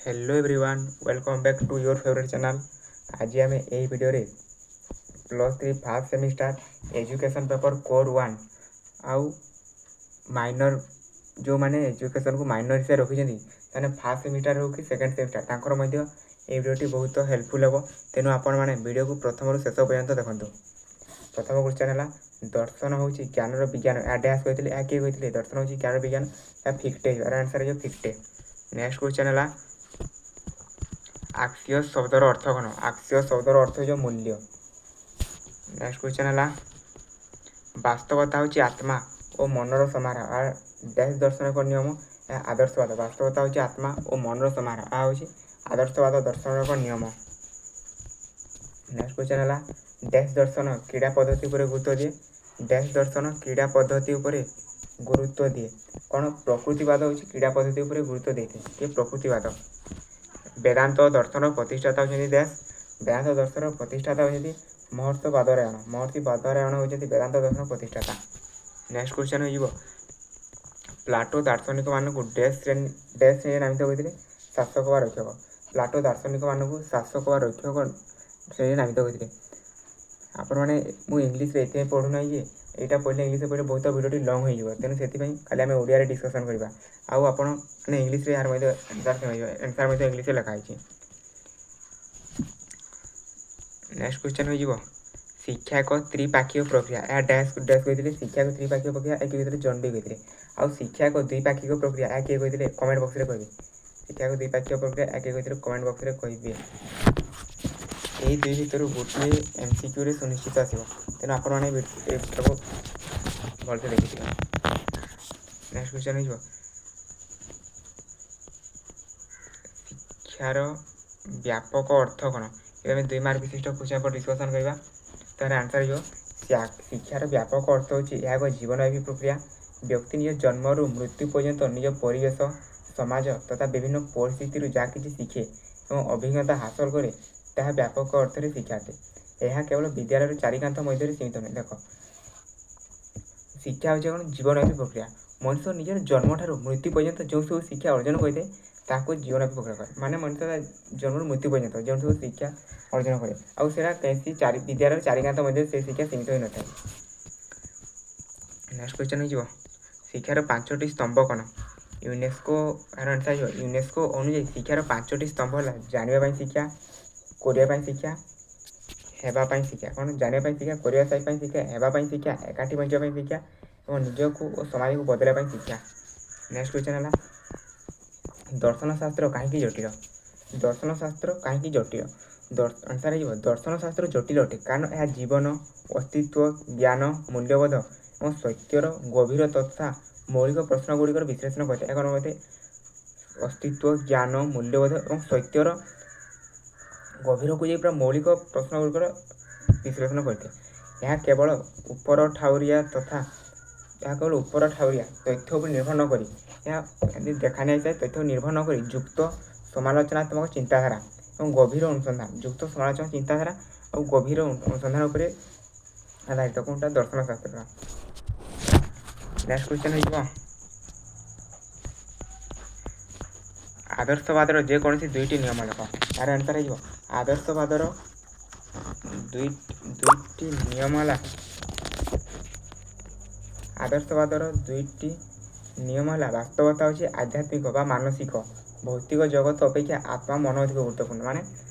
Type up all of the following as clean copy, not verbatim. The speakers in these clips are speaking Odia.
Hello everyone, welcome back to your favourite channel. ଆଜି ଆମେ ଏହି ଭିଡ଼ିଓରେ +3 first semester education paper core 1 ଆଉ ମାଇନର୍, ଯେଉଁମାନେ ଏଜୁକେସନ୍କୁ ମାଇନର୍ ହିସାବରେ ରଖିଛନ୍ତି, ତାହେଲେ ଫାର୍ଷ୍ଟ ସେମିଷ୍ଟାର ହେଉ କି ସେକେଣ୍ଡ ସେମିଷ୍ଟାର, ତାଙ୍କର ମଧ୍ୟ ଏହି ଭିଡ଼ିଓଟି ବହୁତ ହେଲ୍ପଫୁଲ୍ ହେବ। ତେଣୁ ଆପଣମାନେ ଭିଡ଼ିଓକୁ ପ୍ରଥମରୁ ଶେଷ ପର୍ଯ୍ୟନ୍ତ ଦେଖନ୍ତୁ। ପ୍ରଥମ କ୍ୱେଶ୍ଚନ୍ ହେଲା, ଦର୍ଶନ ହେଉଛି ଜ୍ଞାନର ବିଜ୍ଞାନ, ଏହା ଡ୍ୟାସ୍ କହିଥିଲେ। ଏହା କିଏ କହିଥିଲେ? ଦର୍ଶନ ହେଉଛି ଜ୍ଞାନର ବିଜ୍ଞାନ, ଏହା ଫିକ୍ଟେ ହେଇଯିବ। ଏହାର ଆନ୍ସର୍ ହେଇଯିବ ଫିକ୍ଟେ। ନେକ୍ସଟ କ୍ୱେଶ୍ଚନ୍ ହେଲା, ଆକ୍ସିଅସ୍ ଶବ୍ଦର ଅର୍ଥ କ'ଣ? ଆକ୍ସିଅସ୍ ଶବ୍ଦର ଅର୍ଥ ହେଉଛି ମୂଲ୍ୟ। ନେକ୍ସଟ କ୍ୱେଶ୍ଚନ୍ ହେଲା, ବାସ୍ତବତା ହେଉଛି ଆତ୍ମା ଓ ମନର ସମାହାର, ଏହା ଡ୍ୟାସ୍ ଦର୍ଶନଙ୍କ ନିୟମ। ଏହା ଆଦର୍ଶବାଦ। ବାସ୍ତବତା ହେଉଛି ଆତ୍ମା ଓ ମନର ସମାହାର, ଏହା ହେଉଛି ଆଦର୍ଶବାଦ ଦର୍ଶନର ଏକ ନିୟମ। ନେକ୍ସଟ କ୍ୱେଶ୍ଚନ୍ ହେଲା, ଡ୍ୟାସ୍ ଦର୍ଶନ କ୍ରୀଡ଼ା ପଦ୍ଧତି ଉପରେ ଗୁରୁତ୍ୱ ଦିଏ। ଡ୍ୟାସ୍ ଦର୍ଶନ କ୍ରୀଡ଼ା ପଦ୍ଧତି ଉପରେ ଗୁରୁତ୍ୱ ଦିଏ କ'ଣ? ପ୍ରକୃତିବାଦ ହେଉଛି କ୍ରୀଡ଼ା ପଦ୍ଧତି ଉପରେ ଗୁରୁତ୍ୱ ଦେଇଥାଏ। କିଏ? ପ୍ରକୃତିବାଦ। ବେଦାନ୍ତ ଦର୍ଶନର ପ୍ରତିଷ୍ଠାତା ହେଉଛନ୍ତି ଡ୍ୟାସ୍। ବେଦାନ୍ତ ଦର୍ଶନର ପ୍ରତିଷ୍ଠାତା ହେଉଛନ୍ତି ମହର୍ଷି ବାଦରାୟଣ। ମହର୍ଷି ବାଦରାୟଣ ହେଉଛନ୍ତି ବେଦାନ୍ତ ଦର୍ଶନ ପ୍ରତିଷ୍ଠାତା। ନେକ୍ସଟ କ୍ୱେଶ୍ଚନ୍ ହୋଇଯିବ, ପ୍ଲାଟୋ ଦାର୍ଶନିକମାନଙ୍କୁ ଡ୍ୟାସ୍ ଶ୍ରେଣୀ ଡ୍ୟାସ୍ ଶ୍ରେଣୀରେ ନାମିତ କରିଥିଲେ। ଶାସକ ବା ରକ୍ଷକ। ପ୍ଲାଟୋ ଦାର୍ଶନିକମାନଙ୍କୁ ଶାସକ ବା ରକ୍ଷକ ଶ୍ରେଣୀରେ ନାମିତ କରିଥିଲେ। ଆପଣମାନେ, ମୁଁ ଇଂଲିଶରେ ଏଥିପାଇଁ ପଢ଼ୁନାହିଁ ଯେ ଏଇଟା ପଢ଼ିଲେ, ଇଂଲିଶରେ ପଢ଼ିଲେ ବହୁତ ଭିଡ଼ିଓଟି ଲଙ୍ଗ୍ ହୋଇଯିବ। ତେଣୁ ସେଥିପାଇଁ ଖାଲି ଆମେ ଓଡ଼ିଆରେ ଡିସ୍କସନ୍ କରିବା ଆଉ ଆପଣ ମାନେ ଇଂଲିଶରେ ଏହାର ମଧ୍ୟ ଆନ୍ସର୍ ହେଇଯିବ। ଆନ୍ସର୍ ମଧ୍ୟ ଇଂଲିଶରେ ଲେଖା ହେଇଛି। ନେକ୍ସଟ କ୍ୱେଶ୍ଚନ୍ ହୋଇଯିବ, ଶିକ୍ଷା ଏକ ତ୍ରିପାକ୍ଷିକ ପ୍ରକ୍ରିୟା, ଏହା ଡ୍ୟାସ୍ ଡ୍ୟାସ୍ କହିଥିଲେ। ଶିକ୍ଷା ଏକ ତ୍ରିପାକ୍ଷିକ ପ୍ରକ୍ରିୟା, ଏହା କିଏ କହିଥିଲେ? ଜନ୍ ଡି କହିଥିଲେ। ଆଉ ଶିକ୍ଷା ଏକ ଦ୍ୱିପାକ୍ଷିକ ପ୍ରକ୍ରିୟା, ଏହା କିଏ କହିଥିଲେ? କମେଣ୍ଟ ବକ୍ସରେ କହିବେ। ଶିକ୍ଷା ଏକ ଦ୍ୱିପାକ୍ଷିକ ପ୍ରକ୍ରିୟା, ଏହା କିଏ କହିଥିଲେ? କମେଣ୍ଟ ବକ୍ସରେ କହିବେ। ଏହି ଦୁଇ ଭିତରୁ ଗୋଟିଏ ଏମ୍ସିକ୍ୟୁରେ ସୁନିଶ୍ଚିତ ଆସିବ, ତେଣୁ ଆପଣମାନେ ଏଟାକୁ ଭଲସେ ଦେଖିଥିବେ। ନେକ୍ସଟ କ୍ୱେଶ୍ଚନ୍ ହେଇଯିବ, ଶିକ୍ଷାର ବ୍ୟାପକ ଅର୍ଥ କ'ଣ? ଏବେ ଆମେ 2 ମାର୍କ ବିଶିଷ୍ଟ କ୍ୱେଶ୍ଚନ୍ ଉପରେ ଡିସ୍କସନ୍ କରିବା। ତାର ଆନ୍ସର୍ ହେଇଯିବ, ଶିକ୍ଷାର ବ୍ୟାପକ ଅର୍ଥ ହେଉଛି ଏହା ଏକ ଜୀବନବ୍ୟାପୀ ପ୍ରକ୍ରିୟା। ବ୍ୟକ୍ତି ନିଜ ଜନ୍ମରୁ ମୃତ୍ୟୁ ପର୍ଯ୍ୟନ୍ତ ନିଜ ପରିବେଶ, ସମାଜ ତଥା ବିଭିନ୍ନ ପରିସ୍ଥିତିରୁ ଯାହା କିଛି ଶିଖେ ଏବଂ ଅଭିଜ୍ଞତା ହାସଲ କରେ, ତାହା ବ୍ୟାପକ ଅର୍ଥରେ ଶିକ୍ଷା ଅଟେ। ଏହା କେବଳ ବିଦ୍ୟାଳୟର ଚାରି କାନ୍ଥ ମଧ୍ୟରେ ସୀମିତ ନୁହେଁ। ଦେଖ, ଶିକ୍ଷା ହେଉଛି କ'ଣ? ଜୀବନବ୍ୟାପୀ ପ୍ରକ୍ରିୟା। ମଣିଷ ନିଜର ଜନ୍ମଠାରୁ ମୃତ୍ୟୁ ପର୍ଯ୍ୟନ୍ତ ଯେଉଁ ସବୁ ଶିକ୍ଷା ଅର୍ଜନ କରିଥାଏ, ତାହାକୁ ଜୀବନବ୍ୟାପୀ ପ୍ରକ୍ରିୟା କରେ। ମାନେ ମଣିଷ ଜନ୍ମରୁ ମୃତ୍ୟୁ ପର୍ଯ୍ୟନ୍ତ ଯେଉଁ ସବୁ ଶିକ୍ଷା ଅର୍ଜନ କରେ, ଆଉ ସେଇଟା କୌଣସି ଚାରି ବିଦ୍ୟାଳୟର ଚାରି କାନ୍ଥ ମଧ୍ୟରେ ସେ ଶିକ୍ଷା ସୀମିତ ହୋଇନଥାଏ। ନେକ୍ସଟ କ୍ୱେଶ୍ଚନ୍ ହେଇଯିବ, ଶିକ୍ଷାର 5ଟି ସ୍ତମ୍ଭ କ'ଣ? ୟୁନେସ୍କୋ, ଏହାର ଆନ୍ସର୍ ହେଇଯିବ, ୟୁନେସ୍କୋ ଅନୁଯାୟୀ ଶିକ୍ଷାର 5ଟି ସ୍ତମ୍ଭ ହେଲା ଜାଣିବା ପାଇଁ ଶିକ୍ଷା, କରିବା ପାଇଁ ଶିକ୍ଷା, ହେବା ପାଇଁ ଶିକ୍ଷା। କ'ଣ? ଜାଣିବା ପାଇଁ ଶିକ୍ଷା, କରିବା ପାଇଁ ଶିକ୍ଷା, ହେବା ପାଇଁ ଶିକ୍ଷା, ଏକାଠି ବଞ୍ଚିବା ପାଇଁ ଶିକ୍ଷା ଏବଂ ନିଜକୁ ଓ ସମାଜକୁ ବଦଳାଇବା ପାଇଁ ଶିକ୍ଷା। ନେକ୍ସଟ କ୍ୱେଶ୍ଚନ୍ ହେଲା, ଦର୍ଶନ ଶାସ୍ତ୍ର କାହିଁକି ଜଟିଳ? ଦର୍ଶନ ଶାସ୍ତ୍ର କାହିଁକି ଜଟିଳ? ଆନ୍ସର୍ ହେଇଯିବ, ଦର୍ଶନ ଶାସ୍ତ୍ର ଜଟିଳ ଅଟେ କାରଣ ଏହା ଜୀବନ, ଅସ୍ତିତ୍ୱ, ଜ୍ଞାନ, ମୂଲ୍ୟବୋଧ ଏବଂ ସତ୍ୟର ଗଭୀର ତଥା ମୌଳିକ ପ୍ରଶ୍ନ ଗୁଡ଼ିକର ବିଶ୍ଳେଷଣ କରିଥାଏ। ଏହା କ'ଣ କରିଥାଏ? ଅସ୍ତିତ୍ୱ, ଜ୍ଞାନ, ମୂଲ୍ୟବୋଧ ଏବଂ ସତ୍ୟର ଗଭୀରକୁ ଯାଇ ପୁରା ମୌଳିକ ପ୍ରଶ୍ନ ଗୁଡ଼ିକର ବିଶ୍ଳେଷଣ କରିଥାଏ। ଏହା କେବଳ ଉପର ଠାଉରିଆ ତଥା ଏହା କେବଳ ଉପର ଠାଉରିଆ ତଥ୍ୟ ଉପରେ ନିର୍ଭର ନ କରି, ଏହା ଦେଖା ନେଇଥାଏ ତଥ୍ୟ ନିର୍ଭର ନ କରି ଯୁକ୍ତ ସମାଲୋଚନାତ୍ମକ ଚିନ୍ତାଧାରା ଏବଂ ଗଭୀର ଅନୁସନ୍ଧାନ, ଯୁକ୍ତ ସମାଲୋଚନା ଚିନ୍ତାଧାରା ଆଉ ଗଭୀର ଅନୁସନ୍ଧାନ ଉପରେ ଆଧାରିତ। କେଉଁଟା? ଦର୍ଶନ ଶାସ୍ତ୍ରଟା। ନେକ୍ସଟ କ୍ୱେଶ୍ଚନ୍ ହେଇଯିବ, ଆଦର୍ଶବାଦର ଯେକୌଣସି ଦୁଇଟି ନିୟମ ଲେଖ। ଏହାର ଆନ୍ସର୍ ହେଇଯିବ, ଆଦର୍ଶବାଦର ଦୁଇଟି ନିୟମ ହେଲା, ଆଦର୍ଶବାଦର ଦୁଇଟି ନିୟମ ହେଲା, ବାସ୍ତବତା ହେଉଛି ଆଧ୍ୟାତ୍ମିକ ବା ମାନସିକ, ଭୌତିକ ଜଗତ ଅପେକ୍ଷା ଆତ୍ମା ମନ ଅଧିକ ଗୁରୁତ୍ୱପୂର୍ଣ୍ଣ। ମାନେ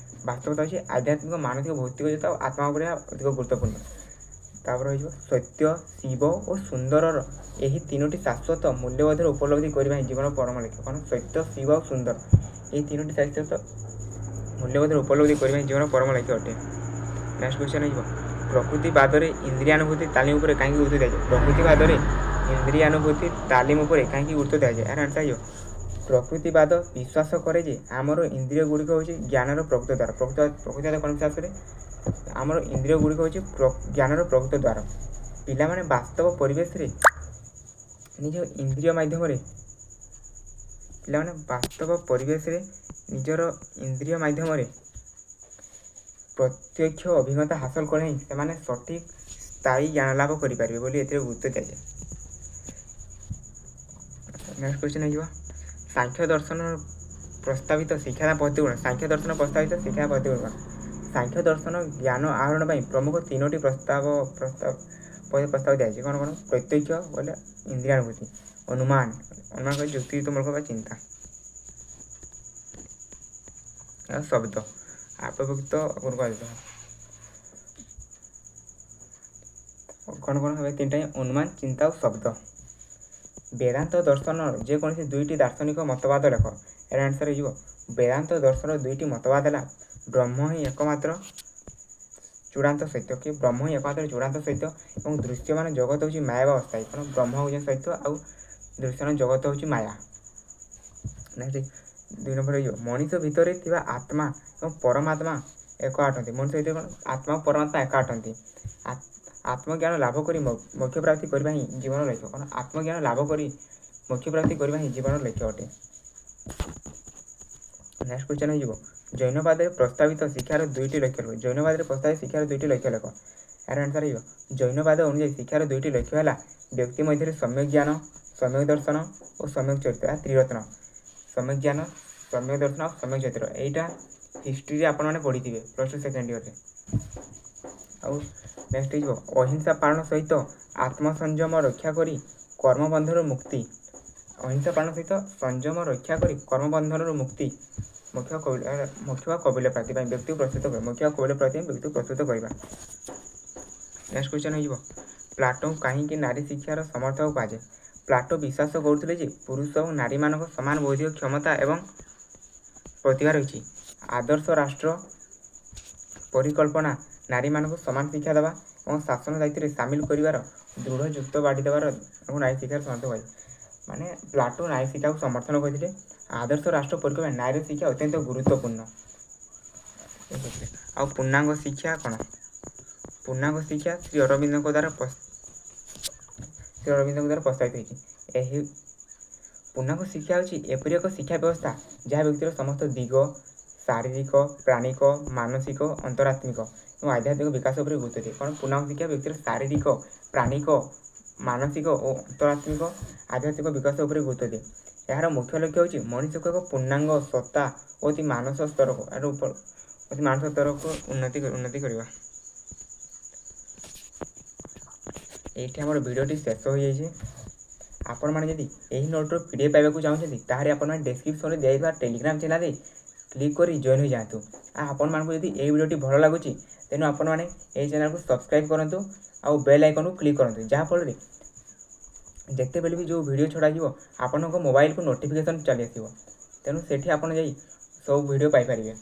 ବାସ୍ତବତା ହେଉଛି ଆଧ୍ୟାତ୍ମିକ, ମାନସିକ, ଭୌତିକ ଜଗତ ଆଉ ଆତ୍ମା ଉପରେ ଅଧିକ ଗୁରୁତ୍ୱପୂର୍ଣ୍ଣ। ତାପରେ ହୋଇଯିବ, ସତ୍ୟ, ଶିବ ଓ ସୁନ୍ଦରର ଏହି ତିନୋଟି ଶାଶ୍ୱତ ମୂଲ୍ୟବୋଧର ଉପଲବ୍ଧି କରିବା ହିଁ ଜୀବନ ପରମ ଲକ୍ଷ୍ୟ। କ'ଣ? ସତ୍ୟ, ଶିବ ଆଉ ସୁନ୍ଦର, ଏହି ତିନୋଟି ଶାଶ୍ୱତ ମୂଲ୍ୟବୋଧର ଉପଲବ୍ଧି କରିବା ହିଁ ଜୀବନ ପରମ ଲକ୍ଷ୍ୟ ଅଟେ। ନେକ୍ସଟ କ୍ୱେଶ୍ଚନ୍ ହେଇଯିବ, ପ୍ରକୃତିବାଦରେ ଇନ୍ଦ୍ରିୟାନୁଭୂତି ତାଲିମ ଉପରେ କାହିଁକି ଗୁରୁତ୍ୱ ଦିଆଯାଏ? ପ୍ରକୃତିବାଦରେ ଇନ୍ଦ୍ରିୟାନୁଭୂତି ତାଲିମ ଉପରେ କାହିଁକି ଗୁରୁତ୍ୱ ଦିଆଯାଏ? ଏହାର ଆନ୍ସର୍ ହେଇଯିବ, ପ୍ରକୃତିବାଦ ବିଶ୍ୱାସ କରେ ଯେ ଆମର ଇନ୍ଦ୍ରିୟ ଗୁଡ଼ିକ ହେଉଛି ଜ୍ଞାନର ପ୍ରକୃତ ଦ୍ୱାର। ପ୍ରକୃତିବାଦ କ'ଣ ବିଶ୍ୱାସ କରେ? ଆମର ଇନ୍ଦ୍ରିୟ ଗୁଡ଼ିକ ହେଉଛି ଜ୍ଞାନର ପ୍ରକୃତ ଦ୍ୱାର। ପିଲାମାନେ ବାସ୍ତବ ପରିବେଶରେ ନିଜ ଇନ୍ଦ୍ରିୟ ମାଧ୍ୟମରେ, ପିଲାମାନେ ବାସ୍ତବ ପରିବେଶରେ ନିଜର ଇନ୍ଦ୍ରିୟ ମାଧ୍ୟମରେ ପ୍ରତ୍ୟକ୍ଷ ଅଭିଜ୍ଞତା ହାସଲ କଲେ ହିଁ ସେମାନେ ସଠିକ୍ ସ୍ଥାୟୀ ଜ୍ଞାନ ଲାଭ କରିପାରିବେ ବୋଲି ଏଥିରେ ଗୁରୁତ୍ୱ ଦିଆଯାଏ। ନେକ୍ସଟ କ୍ୱେଶ୍ଚନ୍ ହେଇଯିବ, ସାଂଖ୍ୟ ଦର୍ଶନର ପ୍ରସ୍ତାବିତ ଶିକ୍ଷାଦାନ ପଦ୍ଧତି କ'ଣ? ସାଂଖ୍ୟ ଦର୍ଶନ ପ୍ରସ୍ତାବିତ ଶିକ୍ଷା ପଦ୍ଧତି କ'ଣ? ସାଂଖ୍ୟ ଦର୍ଶନ ଜ୍ଞାନ ଆହରଣ ପାଇଁ ପ୍ରମୁଖ ତିନୋଟି ପ୍ରସ୍ତାବ ପ୍ରସ୍ତାବ ପ୍ରସ୍ତାବ ଦିଆଯାଇଛି। କ'ଣ କ'ଣ? ପ୍ରତ୍ୟକ୍ଷ ବୋଲେ ଇନ୍ଦ୍ରିୟାନୁଭୂତି, ଅନୁମାନ, ଅନୁମାନ କହିଲେ ଯୁକ୍ତିଯୁକ୍ତମୂଳକ ବା ଚିନ୍ତା, ଆଉ ଶବ୍ଦ ଆପବ୍ୟକ୍ତ କୁହାଯାଇଥାଏ। କ'ଣ କ'ଣ হবে? ତିନିଟା, ଅନୁମାନ, ଚିନ୍ତା ଆଉ ଶବ୍ଦ। ବେଦାନ୍ତ ଦର୍ଶନର ଯେକୌଣସି ଦୁଇଟି ଦାର୍ଶନିକ ମତବାଦ ଲେଖ। ଏର ଆନ୍ସର୍ ହେଇଯିବ, ବେଦାନ୍ତ ଦର୍ଶନର ଦୁଇଟି ମତବାଦ ହେଲା ବ୍ରହ୍ମ ହିଁ ଏକମାତ୍ର ଚୂଡ଼ାନ୍ତ ସତ୍ୟ, କି ବ୍ରହ୍ମ ହିଁ ଏକମାତ୍ର ଚୂଡ଼ାନ୍ତ ସତ୍ୟ ଏବଂ ଦୃଶ୍ୟମାନ ଜଗତ ହେଉଛି ମାୟା ବା ଅସ୍ଥାୟୀ। କ'ଣ? ବ୍ରହ୍ମ ହେଉଛି ସତ୍ୟ ଆଉ ଦୃଶ୍ୟମାନ ଜଗତ ହେଉଛି ମାୟା। ନେକ୍ସଟ 2 ନମ୍ବର ହେଇଯିବ, ମଣିଷ ଭିତରେ ଥିବା ଆତ୍ମା ଏବଂ ପରମାତ୍ମା ଏକ ଅଟନ୍ତି। ମଣିଷ ଭିତରେ କ'ଣ? ଆତ୍ମା ଓ ପରମାତ୍ମା ଏକା ଅଟନ୍ତି। ଆତ୍ମଜ୍ଞାନ ଲାଭ କରି ମୋକ୍ଷ ପ୍ରାପ୍ତି କରିବା ହିଁ ଜୀବନର ଲକ୍ଷ୍ୟ। କ'ଣ? ଆତ୍ମଜ୍ଞାନ ଲାଭ କରି ମୋକ୍ଷ ପ୍ରାପ୍ତି କରିବା ହିଁ ଜୀବନର ଲକ୍ଷ୍ୟ ଅଟେ। ନେକ୍ସଟ କ୍ୱେଶ୍ଚନ୍ ହେଇଯିବ, ଜୈନବାଦରେ ପ୍ରସ୍ତାବିତ ଶିକ୍ଷାର ଦୁଇଟି ଲକ୍ଷ୍ୟ ଲେଖ। ଜୈନବାଦରେ ପ୍ରସ୍ତାବିତ ଶିକ୍ଷାର ଦୁଇଟି ଲକ୍ଷ୍ୟ ଲେଖ। ଏହାର ଆନ୍ସର୍ ହେଇଯିବ, ଜୈନବାଦ ଅନୁଯାୟୀ ଶିକ୍ଷାର ଦୁଇଟି ଲକ୍ଷ୍ୟ ହେଲା ବ୍ୟକ୍ତି ମଧ୍ୟରେ ସମ୍ୟକ ଜ୍ଞାନ, ସମ୍ୟକ ଦର୍ଶନ ଓ ସମ୍ୟକ ଚରିତ୍ର। ଏହା ତ୍ରିରତ୍ନ। ସମ୍ୟକ ଜ୍ଞାନ, ସମ୍ୟକ ଦର୍ଶନ ଆଉ ସମ୍ୟକ ଚରିତ୍ର, ଏଇଟା ହିଷ୍ଟ୍ରିରେ ଆପଣମାନେ ପଢ଼ିଥିବେ +2 ସେକେଣ୍ଡ ଇୟର୍ରେ। ଆଉ ନେକ୍ସଟ ହେଇଯିବ, ଅହିଂସା ପାଳନ ସହିତ ଆତ୍ମସଂଯମ ରକ୍ଷା କରି କର୍ମବନ୍ଧନରୁ ମୁକ୍ତି। ଅହିଂସା ପାଳନ ସହିତ ସଂଯମ ରକ୍ଷା କରି କର୍ମବନ୍ଧନରୁ ମୁକ୍ତି ମୋକ୍ଷ ମୋକ୍ଷ ବା କୈବଲ୍ୟ ପ୍ରାପ୍ତି ପାଇଁ ବ୍ୟକ୍ତିକୁ ପ୍ରସ୍ତୁତ କରିବା। ମୋକ୍ଷ ବା କୈବଲ୍ୟ ପ୍ରାପ୍ତି ପାଇଁ ବ୍ୟକ୍ତିକୁ ପ୍ରସ୍ତୁତ କରିବା। ନେକ୍ସଟ କ୍ୱେଶ୍ଚନ୍ ହେଇଯିବ, ପ୍ଲାଟୋ କାହିଁକି ନାରୀ ଶିକ୍ଷାର ସମର୍ଥକ କୁହାଯାଏ? ପ୍ଲାଟୋ ବିଶ୍ୱାସ କରୁଥିଲେ ଯେ ପୁରୁଷ ଓ ନାରୀମାନଙ୍କ ସମାନ ବୌଦ୍ଧିକ କ୍ଷମତା ଏବଂ ପ୍ରତିଭା ରହିଛି। ଆଦର୍ଶ ରାଷ୍ଟ୍ର ପରିକଳ୍ପନା ନାରୀମାନଙ୍କୁ ସମାନ ଶିକ୍ଷା ଦେବା ଏବଂ ଶାସନ ଦାୟିତ୍ୱରେ ସାମିଲ କରିବାର ଦୃଢ଼ ଯୁକ୍ତ ବାଢ଼ି ଦେବାର ଏବଂ ନାରୀ ଶିକ୍ଷାର ସମର୍ଥକ କୁହାଯାଏ। ମାନେ ପ୍ଲାଟୋ ନାରୀ ଶିକ୍ଷାକୁ ସମର୍ଥନ କରିଥିଲେ। ଆଦର୍ଶ ରାଷ୍ଟ୍ର ପରିକଳ୍ପନା ନାରୀ ଶିକ୍ଷା ଅତ୍ୟନ୍ତ ଗୁରୁତ୍ୱପୂର୍ଣ୍ଣ। ଆଉ ପୂର୍ଣ୍ଣାଙ୍ଗ ଶିକ୍ଷା କ'ଣ? ପୂର୍ଣ୍ଣାଙ୍ଗ ଶିକ୍ଷା ଶ୍ରୀ ଅରବିନ୍ଦଙ୍କ ଦ୍ୱାରା ଶ୍ରୀ ଅରବିନ୍ଦଙ୍କ ଦ୍ୱାରା ପ୍ରସ୍ତାବିତ ହୋଇଛି। ଏହି ପୂର୍ଣ୍ଣାଙ୍ଗ ଶିକ୍ଷା ହେଉଛି ଏପରି ଏକ ଶିକ୍ଷା ବ୍ୟବସ୍ଥା ଯାହା ବ୍ୟକ୍ତିର ସମସ୍ତ ଦିଗ, ଶାରୀରିକ, ପ୍ରାଣିକ, ମାନସିକ, ଅନ୍ତରାତ୍ମିକ ଏବଂ ଆଧ୍ୟାତ୍ମିକ ବିକାଶ ଉପରେ ଗୁରୁତ୍ୱ ଦିଏ। କ'ଣ? ପୂର୍ଣ୍ଣାଙ୍ଗ ଶିକ୍ଷା ବ୍ୟକ୍ତିର ଶାରୀରିକ, ପ୍ରାଣିକ, ମାନସିକ ଓ ଅନ୍ତରାତ୍ମିକ ଆଧ୍ୟାତ୍ମିକ ବିକାଶ ଉପରେ ଗୁରୁତ୍ୱ ଦିଏ। ଏହାର ମୁଖ୍ୟ ଲକ୍ଷ୍ୟ ହେଉଛି ମଣିଷକୁ ଏକ ପୂର୍ଣ୍ଣାଙ୍ଗ ସତ୍ତା ଓ ଅତି ମାନସ ସ୍ତରକୁ ଏହାର ଅତି ମାନସ ସ୍ତରକୁ ଉନ୍ନତି କରିବା। ଏଇଠି ଆମର ଭିଡ଼ିଓଟି ଶେଷ ହୋଇଯାଇଛି। ଆପଣମାନେ ଯଦି ଏହି ନୋଟ୍ର PDF ପାଇବାକୁ ଚାହୁଁଛନ୍ତି, ତାହେଲେ ଆପଣମାନେ ଡେସ୍କ୍ରିପସନ୍ରେ ଦିଆଯାଇଥିବା ଟେଲିଗ୍ରାମ ଚ୍ୟାନେଲରେ କ୍ଲିକ୍ କରି ଜଏନ୍ ହୋଇଯାଆନ୍ତୁ। ଆଉ ଆପଣମାନଙ୍କୁ ଯଦି ଏହି ଭିଡ଼ିଓଟି ଭଲ ଲାଗୁଛି, ତେଣୁ ଆପଣମାନେ ଏହି ଚ୍ୟାନେଲକୁ ସବସ୍କ୍ରାଇବ୍ କରନ୍ତୁ ଆଉ ବେଲ୍ ଆଇକନ୍କୁ କ୍ଲିକ୍ କରନ୍ତୁ, ଯାହାଫଳରେ ଯେତେବେଳେ ବି ଯେଉଁ ଭିଡ଼ିଓ ଛଡ଼ାଯିବ ଆପଣଙ୍କ ମୋବାଇଲକୁ ନୋଟିଫିକେସନ୍ ଚାଲି ଆସିବ। ତେଣୁ ସେଠି ଆପଣ ଯାଇ ସବୁ ଭିଡ଼ିଓ ପାଇପାରିବେ।